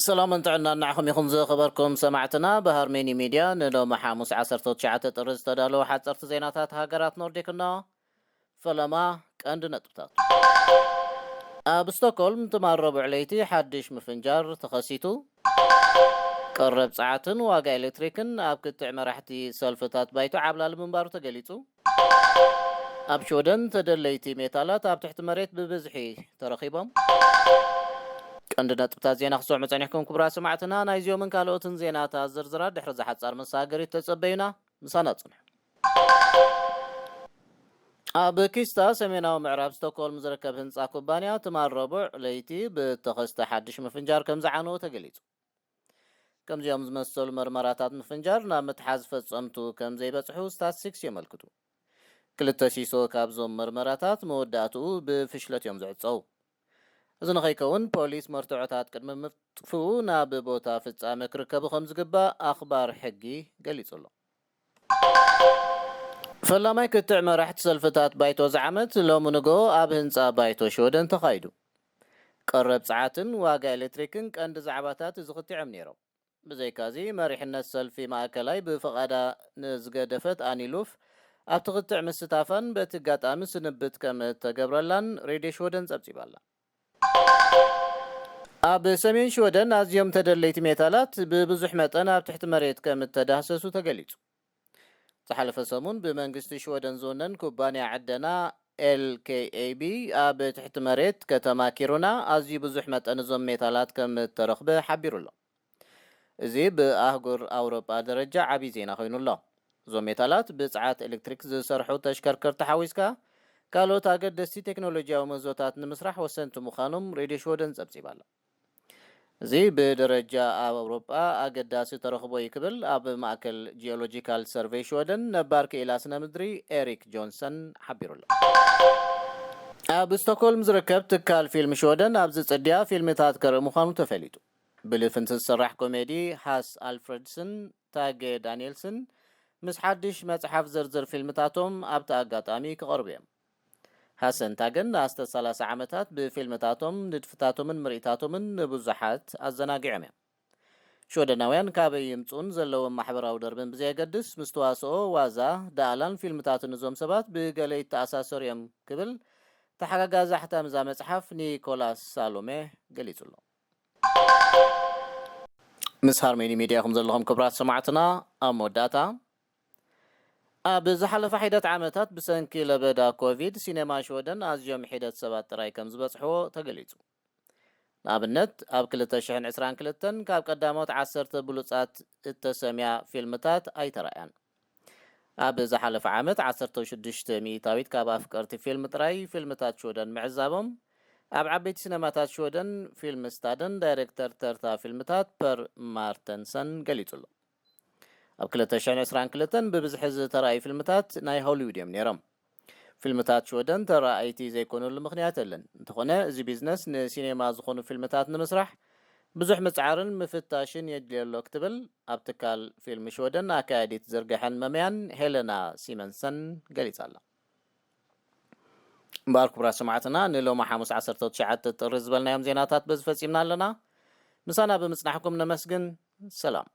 ሰላምን ጥዕናን ንዓኹም ይኹን ዝኸበርኩም ሰማዕትና። ብሃርሜኒ ሚድያ ንሎሚ ሓሙስ ዓሰርተ ትሽዓተ ጥሪ ዝተዳለወ ሓፀርቲ ዜናታት ሃገራት ኖርዲክ እና ፈለማ ቀንዲ ነጥብታት። ኣብ ስቶክሆልም ትማል ረቡዕ ለይቲ ሓድሽ ምፍንጃር ተኸሲቱ። ቀረብ ጸዓትን ዋጋ ኤሌክትሪክን ኣብ ክትዕ መራሕቲ ሰልፍታት ባይቶ ዓብላሊ ምንባሩ ተገሊጹ። ኣብ ሽወደን ተደለይቲ ሜታላት ኣብ ትሕቲ መሬት ብብዝሒ ተረኺቦም። ቀንዲ ነጥብታት ዜና ክሰምዑ ጸኒሕኩም ክቡራት ሰማዕትና። ናይዚኦምን ካልኦትን ዜናታት ዝርዝራት ድሕሪ ዝሓጻር መሳገሪት ተጸበዩና። ምሳና ጽንሑ። ኣብ ኪስታ ሰሜናዊ ምዕራብ ስቶክሆልም ዝርከብ ህንጻ ኩባንያ ትማል ረቡዕ ለይቲ ብተኸስተ ሓድሽ ምፍንጃር ከም ዝዓነወ ተገሊጹ። ከምዚኦም ዝመሰሉ መርመራታት ምፍንጃር ናብ ምትሓዝ ፈጸምቱ ከም ዘይበጽሑ ስታትስቲክስ የመልክቱ። ክልተ ሲሶ ካብዞም መርመራታት መወዳእትኡ ብፍሽለት እዮም ዝዕጸው። እዚ ንኸይከውን ፖሊስ መርትዖታት ቅድሚ ምጥፍኡ ናብ ቦታ ፍጻመ ክርከቡ ከም ዝግባእ ኣኽባር ሕጊ ገሊጹ ኣሎ። ፈላማይ ክትዕ መራሕቲ ሰልፍታት ባይቶ ዝዓመት ሎሚ ንግሆ ኣብ ህንጻ ባይቶ ሽወደን ተኻይዱ። ቀረብ ጸዓትን ዋጋ ኤሌክትሪክን ቀንዲ ዛዕባታት እዚ ክትዕ እዮም ነይሮም። ብዘይካዚ መሪሕነት ሰልፊ ማእከላይ ብፍቓዳ ንዝገደፈት ኣኒሉፍ ኣብቲ ክትዕ ምስታፋን በቲ ኣጋጣሚ ስንብት ከም እተገብረላን ሬድዮ ሽወደን ጸብጺባ ኣላ። ኣብ ሰሜን ሽወደን ኣዝዮም ተደለይቲ ሜታላት ብብዙሕ መጠን ኣብ ትሕቲ መሬት ከም እተዳህሰሱ ተገሊጹ። ዝሓለፈ ሰሙን ብመንግስቲ ሽወደን ዝውነን ኩባንያ ዕደና ኤልኬኤቢ ኣብ ትሕቲ መሬት ከተማ ኪሩና ኣዝዩ ብዙሕ መጠን እዞም ሜታላት ከም እተረኽበ ሓቢሩ ኣሎ። እዚ ብኣህጉር ኣውሮጳ ደረጃ ዓብዪ ዜና ኮይኑ ኣሎ። እዞም ሜታላት ብጸዓት ኤሌክትሪክ ዝሰርሑ ተሽከርከርቲ ሓዊስካ ካልኦት ኣገደስቲ ቴክኖሎጂያዊ ምህዞታት ንምስራሕ ወሰንቲ ምዃኖም ሬድዮ ሽወደን ጸብጺባ ኣላ። እዚ ብደረጃ ኣውሮጳ ኣገዳሲ ተረኽቦ እዩ ክብል ኣብ ማእከል ጂኦሎጂካል ሰርቬይ ሽወደን ነባር ክኢላ ስነ ምድሪ ኤሪክ ጆንሰን ሓቢሩ ኣሎ። ኣብ ስቶክሆልም ዝርከብ ትካል ፊልም ሽወደን ኣብዚ ጽድያ ፊልምታት ከርኢ ምዃኑ ተፈሊጡ። ብልፍንቲ ዝስራሕ ኮሜዲ ሃስ ኣልፍረድስን ታጌ ዳንኤልስን ምስ ሓድሽ መጽሓፍ ዝርዝር ፊልምታቶም ኣብቲ ኣጋጣሚ ክቐርቡ እዮም። ሃሰን ታገን ንኣስተ ሰላሳ ዓመታት ብፊልምታቶም፣ ንድፍታቶምን ምርኢታቶምን ንብዙሓት ኣዘናጊዖም እዮም። ሽወደናውያን ካበይ ይምጽኡን ዘለዎም ማሕበራዊ ደርብን ብዘየገድስ፣ ምስ ተዋስኦ፣ ዋዛ፣ ዳእላን ፊልምታትን እዞም ሰባት ብገለ ይተኣሳሰሩ እዮም ክብል ተሓጋጋዚ ኣሕታሚ እዛ መጽሓፍ ኒኮላስ ሳሎሜ ገሊጹ ኣሎ። ምስ ሃርሜኒ ሚድያ ኢኹም ዘለኹም ክቡራት ሰማዕትና። ኣብ መወዳእታ፣ ኣብ ዝሓለፈ ሒደት ዓመታት ብሰንኪ ለበዳ ኮቪድ ሲኔማ ሽወደን ኣዝዮም ሒደት ሰባት ጥራይ ከም ዝበጽሕዎ ተገሊጹ። ንኣብነት፣ ኣብ ክልተ ሽሕን ዕስራን ክልተን ካብ ቀዳሞት ዓሰርተ ብሉጻት እተሰምያ ፊልምታት ኣይተራእያን። ኣብ ዝሓለፈ ዓመት ዓሰርተ ሽዱሽተ ሚእታዊት ካብ ኣፍቀርቲ ፊልም ጥራይ ፊልምታት ሽወደን ምዕዛቦም ኣብ ዓበይቲ ሲነማታት ሽወደን ፊልም ስታደን ዳይሬክተር ተርታ ፊልምታት ፐር ማርተንሰን ገሊጹ ኣሎ። ኣብ ክልተ ሽሕን ዕስራን ክልተን ብብዝሒ ዝተራእዩ ፊልምታት ናይ ሆሊውድ እዮም ነይሮም። ፊልምታት ሽወደን ተራኣይቲ ዘይኮኑሉ ምኽንያት የለን። እንተኾነ፣ እዚ ቢዝነስ ንሲኔማ ዝኾኑ ፊልምታት ንምስራሕ ብዙሕ ምጽዓርን ምፍታሽን የድልዮ ኣሎ ክትብል ኣብ ትካል ፊልም ሽወደን ኣካያዲት ዝርግሐን መምያን ሄለና ሲመንሰን ገሊጻ ኣላ። እምበኣር ክቡራት ሰማዕትና፣ ንሎሚ ሓሙስ ዓሰርተ ትሽዓተ ጥሪ ዝበልናዮም ዜናታት በዚ ፈጺምና ኣለና። ምሳና ብምጽናሕኩም ነመስግን። ሰላም።